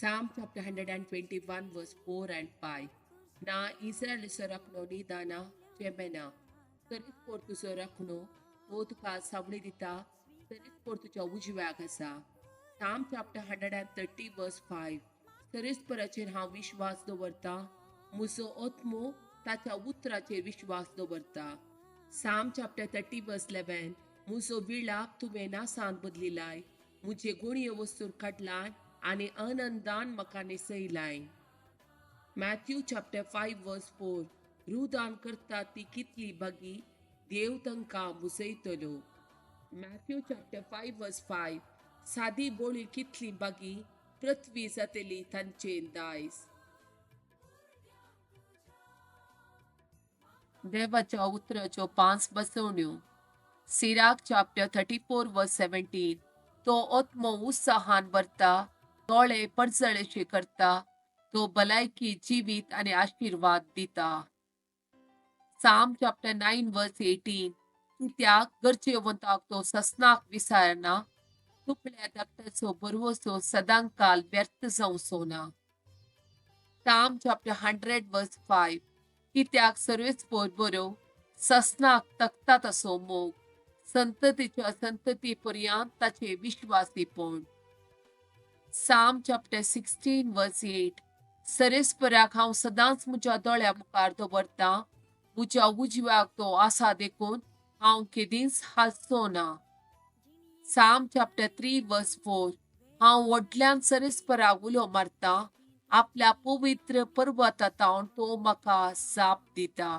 Psalm chapter 121 verse 4 and 5. ना इस्रायलाचो राखणो निदाना चेमेना. तरीच पोर तुजो राखणो, तो तुका सावळी दिता, तरीच पोर तुज्या उजव्याक आसा. Psalm chapter 130 verse 5. सरेस्पराचेर हांव विश्वास दवरता, म्हजो आत्मो ताच्या उतराचेर विश्वास दवरता. Psalm chapter 30 verse 11. म्हजो विळाप तुवें नासान बदलिलाय, म्हजे गुणयो वस्तूर काडलाय आनी आनंदान म्हाका न्हेसयलाय. Matthew chapter 5 verse 4. रुदान करता ती कितली बागी, देव तांकां मुजयतलो. Matthew chapter 5 verse 5. सादी बोळी कितली बागी, पृथ्वी जातली तांचे दायज. देवाच्या उतराच्यो पांच बसवण्यो. Sirach chapter 34 verse 17. तो आत्मो उत्साहान भरता, दोळे परजळेशे करता, तो भलायकी जिवीत आनी आशिर्वाद दिता. Psalm chapter 9 verse 18. कित्याक गरजेवंताक तो ससनाक विसारना, तुपल्या धाकट्याचो भरवसो सदांकाल व्यर्थ जावचो ना. Psalm chapter 100 verse 5. कित्याक सर्वेस्पोर बरो, ससनाक तकता तसो मोग, संततीच्या संतती पर्यंत ताचे विश्वासीपण. Psalm chapter 16 verse 8. सरेस्पराक हांव सदांच म्हज्या दोळ्या मुखार दवरतां, म्हज्या उजव्याक तो आसा देखून हांव केदींच हालचो ना. Psalm chapter 3 verse 4. हांव व्हडल्यान सरेस्पराक उलो मारता, आपल्या पवित्र पर्वता तावन तो म्हाका जाप दिता.